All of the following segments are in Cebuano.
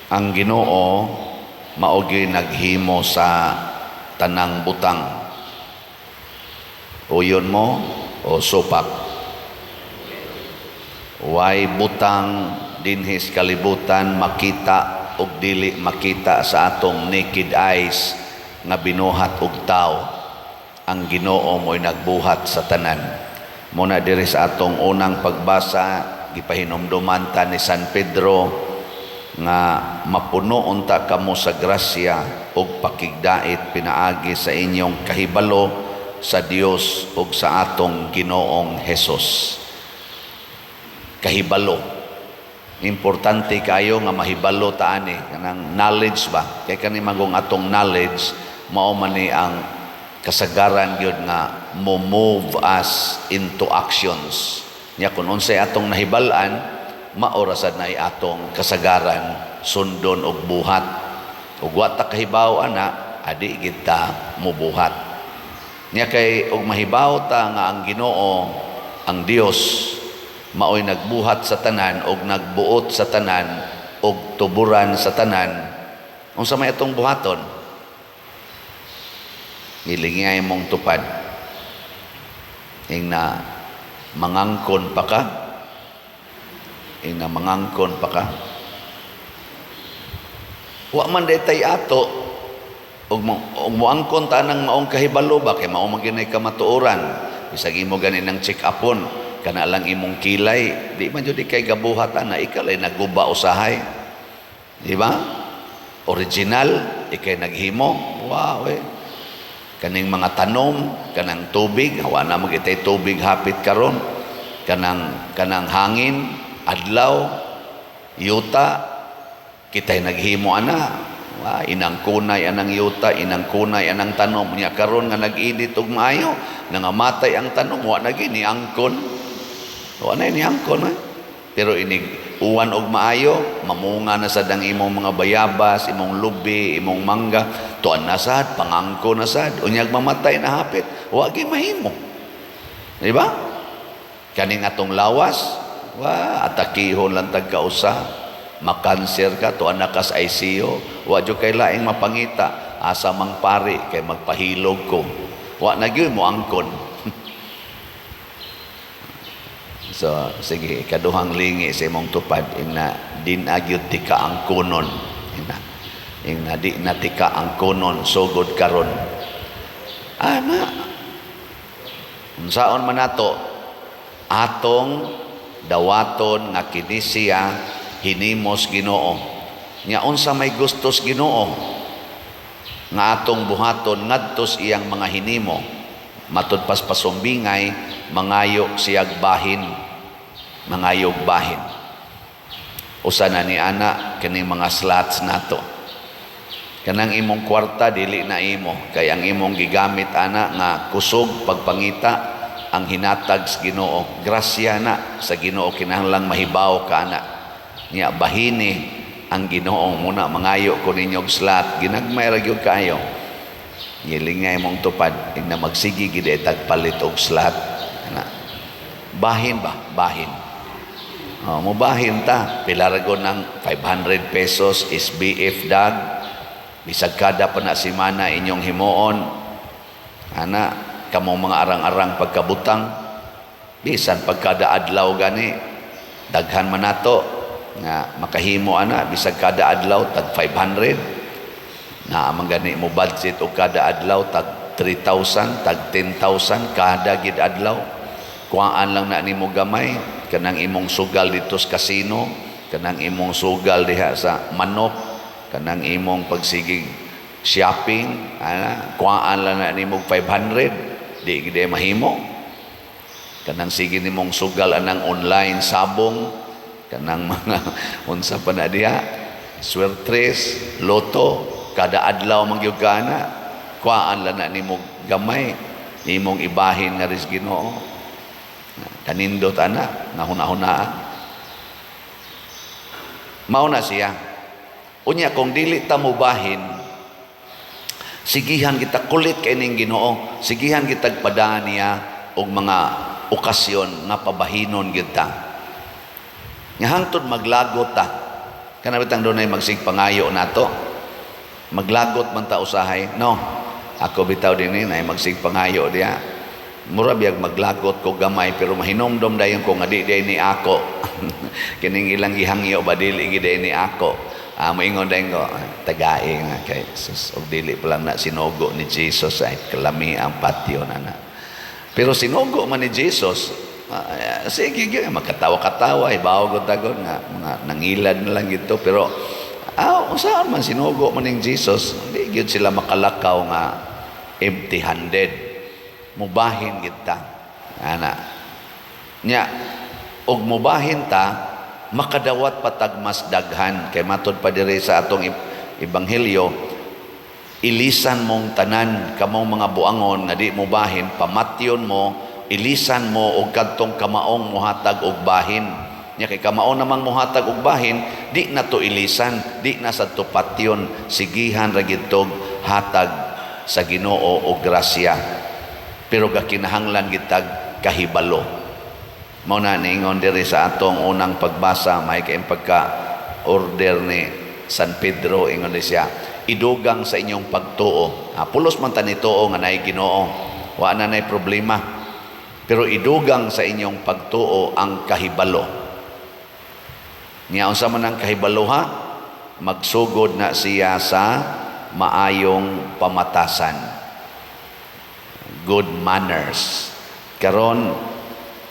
Ang Ginoo mao gyud naghimo sa tanang butang. Uyon mo o supak? Way butang dinhi sa kalibutan, makita ug dili makita sa atong naked eyes, nga binuhat og tao. Ang Ginoo mo'y nagbuhat sa tanan. Muna diri sa atong unang pagbasa, gipahinumduman ta ni San Pedro nga mapuno unta kamo sa grasya ug pakigdait pinaagi sa inyong kahibalo sa Dios ug sa atong Ginoong Hesus. Kahibalo. Importante kayo nga mahibalo ta ani, kanang knowledge ba? Kay kani magong atong knowledge, mao man ni ang kasagaran gyud nga mo move us into actions. Nya kun unsay atong nahibal-an, mao ra sad na atong kasagaran sundon og buhat. Ug wa ta kahibaw ana, adi gid ta mobuhat. Nya kay og mahibaw ta nga ang Ginoo, ang Dios, maoy nagbuhat sa tanan og nagbuot sa tanan og tuburan sa tanan, unsa may atong buhaton? Gilingay mong tupad. Ing na mangangkon pa ka. Ing na mangangkon pa ka. Wa man day ato ug moangkon ta nang maong kahibalo ba, kay mao man gyud kamatuoran. Bisag imo gani nang check upon kana lang imong kilay, di man jud kay gabuhat ana, ikaw lay naguba usahay. Di ba? Original, ikay naghimo. Wow eh. Kaning mga tanom, kanang tubig, hawa na man kitay tubig hapit karon. Kanang hangin, adlaw, yuta, kitay naghimo ana. Wa inang kunay anang yuta, inang kunay anang tanom. Nya karon nga nag-init og maayo, nangamatay ang tanom, wa na gini angkon. Wa na ni angkon eh. Pero inig uwan og maayo, mamunga na sad ang imong mga bayabas, imong lubi, imong mangga, tuan na sad, pangangko na sad, unyag mamatay na hapit, wa gi mahimo. Di ba? Kaning atong lawas, wa atakihon lang tag kausa, makanser ka, tuan na ka sa ICU, wa jud kay laing mapangita, asa mang pari kay magpahilog ko. Wa na gyud mo angkon. So, sige, ikaduhang lingi sa imong tupad, ina din agyud ti ka angkonon. Ina di na ti ka angkonon sugod karon. Ana. Unsaon man nato atong dawaton nga kini siya hinimos Ginoo. Nya unsa may gustos Ginoo nga atong buhaton ngadto sa iyang mga hinimo? Matud pas pasumbingay, mangayo siyag bahin, mangayog bahin. Usa na ni ana, kining mga slots nato. Kanang imong kwarta dili na imo, kay ang imong gigamit ana nga kusog pagpangita ang hinatag sa Ginoo. Grasya na sa Ginoo, kinahanglang mahibaw ka ana. Nya bahini ang Ginoo muna mangayo ko ninyo og slot, ginagmay ra gyud kaayo. Gilingay mong tupad ing na magsige gid tag palit og slot ana. Bahin ba? Bahin. Oh, mubahin ta. Pila ra gud ng 500 pesos SBF dag. Bisag kada pa na semana inyong himuon. Ana, kamong mga arang-arang pagkabutang. Bisan pagkada adlaw gani. Daghan man nato nga makahimo ana bisag kada adlaw tag 500. Na man gani mo budget og kada adlaw tag 3,000, tag 10,000 kada gid adlaw. Kuhaan lang na nimo gamay kanang imong sugal dito sa casino, kanang imong sugal diha sa manok, kanang imong pagsigig shopping, ana, kuhaan lang na nimo 500, di gid mahimo. Kanang sige nimong sugal anang online sabong, kanang mga unsa pa na diha, swertres, lotto, kada adlaw man gyud ka ana, kuhaan lang na nimo gamay, nimong ibahin nga ris Ginoo. Kanindot ana, nga huna-hunaan. Mao na siya. Unya kung dili ta mobahin, sigihan kita kulit kay ning Ginoo, sigihan kita padaan niya og mga okasyon nga pabahinon gyud ta. Nga hangtod maglagot ta. Kana bitang dunay magsigpangayo nato. Maglagot man ta usahay, no? Ako bitaw dinhi nay magsigpangayo diha. Mura biyag maglagot ko gamay, pero mahinomdom dayon ko nga di diay ni ako. Kining ilang gihangyo ba, dili gid ni ako. Ah, moingon dayon ko, tagae nga kay sus, og dili pa lang na sinugo ni Jesus ay kalami ang patio na na. Pero sinugo man ni Jesus, sige, sige, magkatawa-katawa, ibaw ko tagon nga mga nangilad na lang ito, pero unsaon man, sinugo man ning Jesus, di gyud sila makalakaw nga empty-handed. Mubahin gid ta. Ana. Nya og mubahin ta, makadawat patag mas daghan kay matud pa diri sa atong ebanghelyo, ilisan mong tanan kamong mga buangon nga di mubahin, pamatyon mo, ilisan mo og kadtong kamaong muhatag og bahin. Nya kay kamao namang muhatag og bahin, di na to ilisan, di na sa to patyon, sigihan ra gid tog hatag sa Ginoo og grasya. Pero gakinahanglan gitag kahibalo. Mao na niingon diri sa atong unang pagbasa, may kay pagka order ni San Pedro, ingon ni siya, idugang sa inyong pagtuo. Ah, pulos man ta ni tuo nga naay Ginoo. Wa na nay problema. Pero idugang sa inyong pagtuo ang kahibalo. Nya unsa man ang kahibalo ha? Magsugod na siya sa maayong pamatasan. Good manners. Karon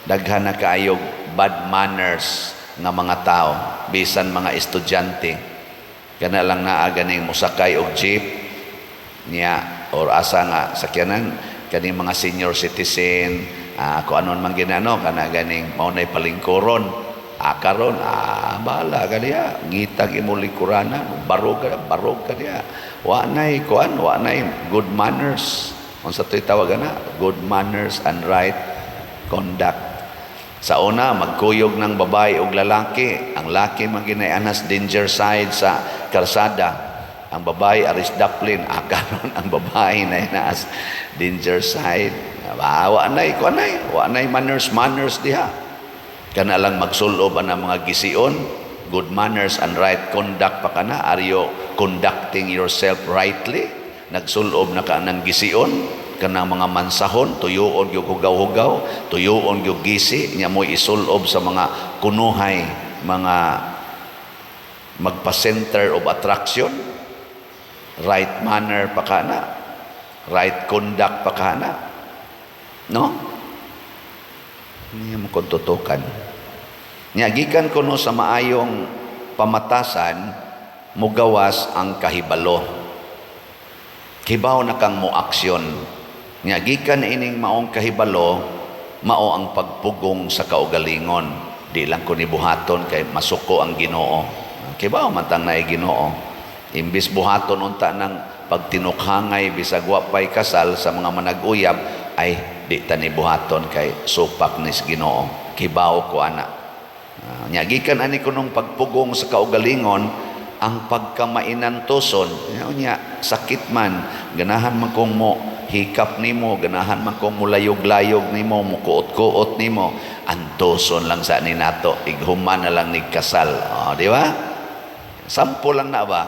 daghan na kaayog bad manners nga mga tao, bisan mga estudyante. Kana lang naa ganing mosakay og jeep niya or asa nga sakyanan, kaning mga senior citizen, kung anon man ginano kana ganing mao nay palingkuron. Karon, bahala ka diha, ngitag imo lingkurana, barog ka, barog ka diha. Wa nay kuan, wa nay good manners. Unsa to'y tawag ana? Good manners and right conduct. Sa una, magkuyog ng babae og lalaki. Ang laki man ginay anas danger side sa karsada. Ang babae aris daplin. Karon ang babae na naas danger side. Wa nay kuan nay, wa nay manners manners diha. Kana lang magsulob ang mga gision, good manners and right conduct pa kana. Are you conducting yourself rightly? Nagsulob na ka ng gision, kanang mga mansahon, tuyuon gyud hugaw-hugaw, tuyuon gyud gisi, nya mo isulob sa mga kunuhay, mga magpa-center of attraction, right manner pa kana, right conduct pa kana. No? Hindi mo kung tutukan. Nya gikan kuno sa maayong pamatasan, mugawas ang kahibalo. Kibaw na kang mo aksyon. Nya gikan ining maong kahibalo, mao ang pagpugong sa kaugalingon. Di lang ko ni buhaton kay masuko ang Ginoo. Kibaw man tang naay Ginoo. Imbis buhaton unta ng pagtinukhangay bisag wa pay kasal sa mga manag-uyab, ay di ta ni buhaton kay supak nis Ginoo. Kibaw ko ana. Nya gikan ani kunong pagpugong sa kaugalingon ang pagkamainantoson. Nya sakit man, ganahan man kong mo hikap nimo, ganahan man kong mulayog-layog nimo, mukuot-kuot nimo, antoson lang sa ni nato, ighuman na lang ni kasal. Oh, di ba? Sampo lang na ba?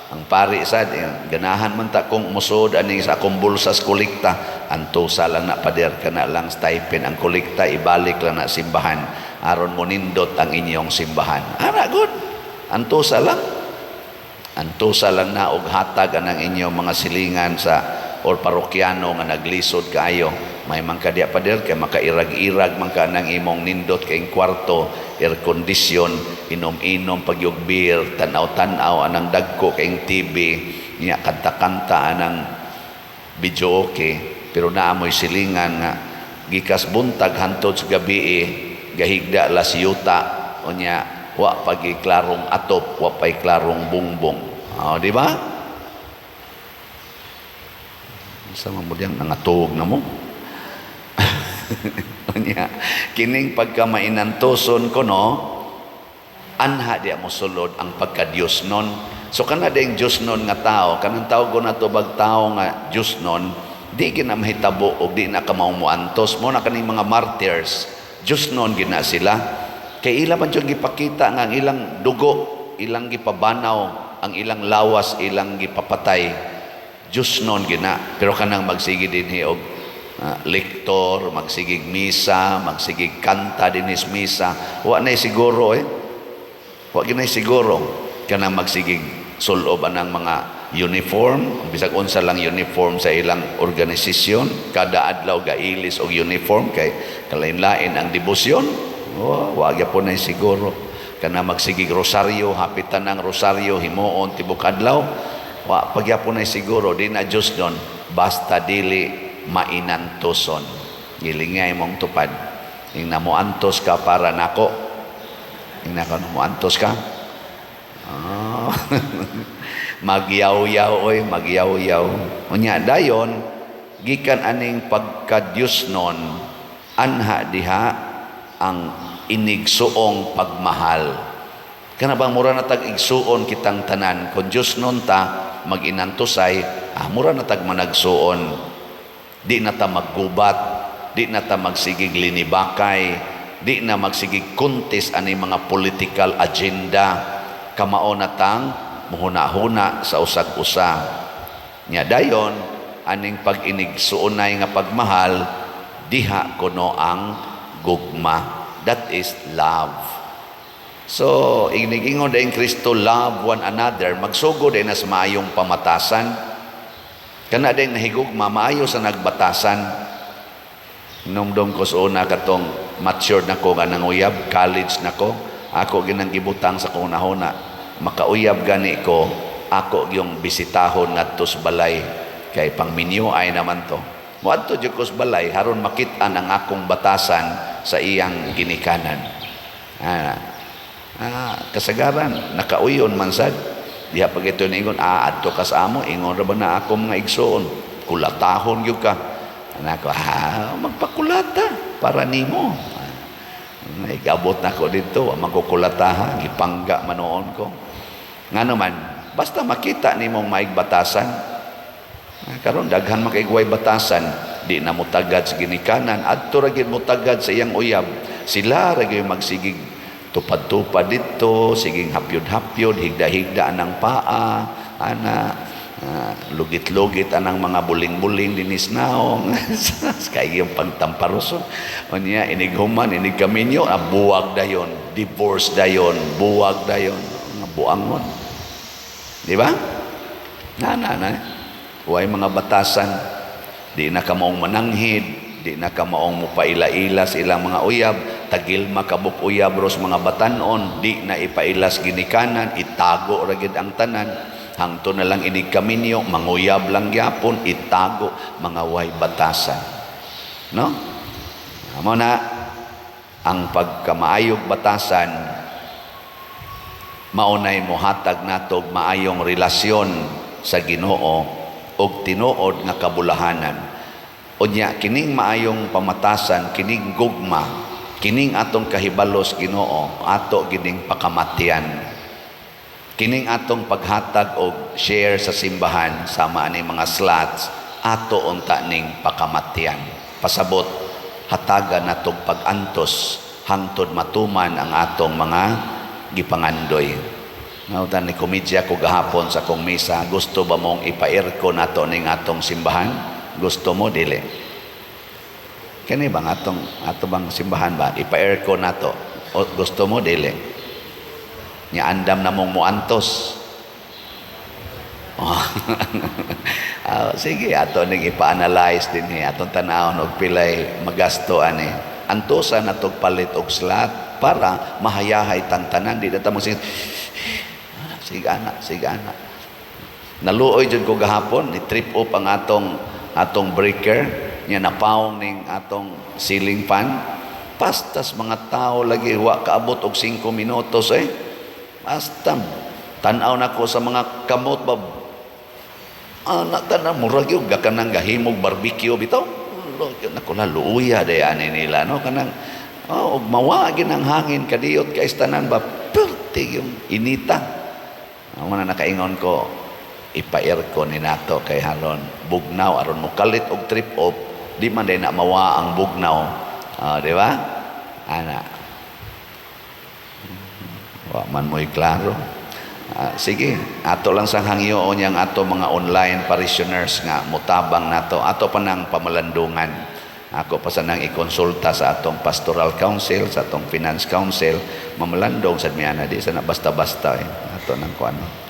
Ang pari sad, ganahan man ta kong musod ani sa akong bulsa sa kolekta, antosa lang na, pader, kana lang stipend ang kolekta, ibalik lang na simbahan aron mo nindot ang inyong simbahan. Ara good. Antosa lang. Antosa lang na og hatag anang inyong mga silingan sa or parokyano nga naglisod kaayo. May man ka diya, pader, kay makairag-irag man ka nang imong nindot kay kwarto, air condition, inom-inom pagyog beer, tan-aw-tan-aw anang dagko kay TV, niya kanta-kanta anang videoke, pero naamoy silingan nga gikas buntag hantod sa gabi gahigda las yuta, unya wa pagi klarong atop, wa pay klarong bungbong. Oh, di ba? Sa mo diyang nangatog na mo. Unya, kining pagkamainantoson ko no, anha di mo sulod ang pagka-Diyos nun. So kana ding Diyos nun nga tao, kanang tawag ko na to bag tao nga Diyos nun, di gina mahitabo og di na ka muantos mo na kaning mga martyrs. Diyos nun gina sila. Kay ila man jud gipakita nga ang ilang dugo ilang gipabanaw ang ilang lawas, ilang gipapatay. Diyosnon gina. Pero kanang magsige dinhi og lektor, magsigig misa, magsigig kanta dinis misa, wa na siguro eh. Wa ginay siguro kanang magsigig sulob anang mga uniform, bisag unsa lang uniform sa ilang organisasyon, kada adlaw gailis og uniform kay kalain-lain ang debosyon. Oh, wa gyapon na siguro. Kana magsigig rosaryo, hapitan ang rosaryo himuon tibok adlaw, wa pagyapon na siguro. Di na Diyosnon basta dili mainantuson. Gilingay mong tupad. Ing namuantos ka para nako. Ing nako namuantos ka. Ah. Magyaw-yaw oy, magyaw-yaw. Unya dayon, gikan aning pagka-Diyosnon, anha diha ang inigsuong pagmahal. Kana bang mura na tag igsuon kitang tanan? Kung Diyosnon ta, mag-inantusay, mura na tag managsuon. Di na ta maggubat, di na ta magsigig linibakay, di na magsigig contest ani mga political agenda. Kamao na tang muhuna-huna sa usag-usa. Nya dayon, aning pag-inigsuonay nga pagmahal, diha kuno ang gugma. That is love. So, inigingon din Kristo, "Love one another," magsugod din sa maayong pamatasan. Kana din nahigugma, maayo sa nagbatasan. Numdum ko sa una katong mature na ko nga nanguyab, college na ko, ako ginang gibutang sa kong nahuna. Makauyab gani ko, ako yung bisitahon ngadto sa balay kay pangminyo ay naman to. Moadto jud ko sa balay haron makit-an ang akong batasan sa iyang ginikanan. Kasagaran nakauyon man sad. Diha pag ito ingon, adto ka sa amo, ingon ra ba na ako mga igsoon, kulatahon gyud ka. Anako, magpakulata para nimo. Naigabot na ko dito, wa magkukulataha, gipangga manoon ko. Nga naman, basta makita nimong maigbatasan. Karon daghan man kay batasan, di na mutagad sa ginikanan, adto ra gyud mutagad sa iyang uyab. Sila ra gyud magsigig tupad-tupad dito, siging hapyod-hapyod, higda-higda anang paa, ana, lugit-lugit anang mga buling-buling dinis naong kay yung pagtamparoson. Unya inig human, inig kaminyo, buwag dayon, divorce dayon, buwag dayon, nga buangon. Di ba? Na na na. Way mga batasan, di na kamaong mananghid, di na kamaong mupaila-ila sa ilang mga uyab, tagil makabuk uyab ros mga batanon, di na ipailas ginikanan, itago ra gid ang tanan. Hangto na lang inig kaminyo, manguyab lang gyapon, itago mga way batasan. No? Amo na ang pagkamaayog batasan, maunay mohatag natog maayong relasyon sa Ginoo og tinuod nga kabulahanan. Unya kining maayong pamatasan, kining gugma, kining atong kahibalos Ginoo, ato gining pakamatian. Kining atong paghatag og share sa simbahan sama ani mga slots, ato unta ning pakamatian. Pasabot, hatagan natog pag-antos hangtod matuman ang atong mga gipangandoy. Nautan ni komedya ko gahapon sa kong misa, gusto ba mong ipa-aircon nato ning atong simbahan? Gusto mo, dili? Kani bang atong ato bang simbahan ba ipa-aircon nato? O, gusto mo, dili? Nya andam na mong muantos. Oh. Sige, ato ning ipa-analyze din ni atong tanawon og pilay magasto ani. Antosan natog palit og slot para mahayahay tantanan, di na ta mo sige, sige ana, sige ana. Naluoy jud ko gahapon, ni trip up ang atong atong breaker nya, napawong ning atong ceiling fan. Pastas mga tao lagi, wa kaabot og 5 minutos eh. Basta tan-aw nako sa mga kamot ba, anak tanan murag yung kanang gahimog barbecue bitaw. Nako, la, luuya day ani nila, no? Kanang, oh, og mawa ang hangin, kadiyot kay tanan ba, perti yung inita. Amo na nakaingon ko, ipa-aircon ni nato kay haron bugnaw, aron mo kalit og trip off, di man day na mawa ang bugnaw. Di ba ana? Wa man mo'y klaro. Ah, sige, ato lang sang hangyoon yang ato mga online parishioners nga mutabang nato. Ato pa nang pamalandungan. Ako pa sa nang ikonsulta sa atong pastoral council, sa atong finance council, mamalandong sad mi ana, di sa na basta-basta eh. Ato nang kuan.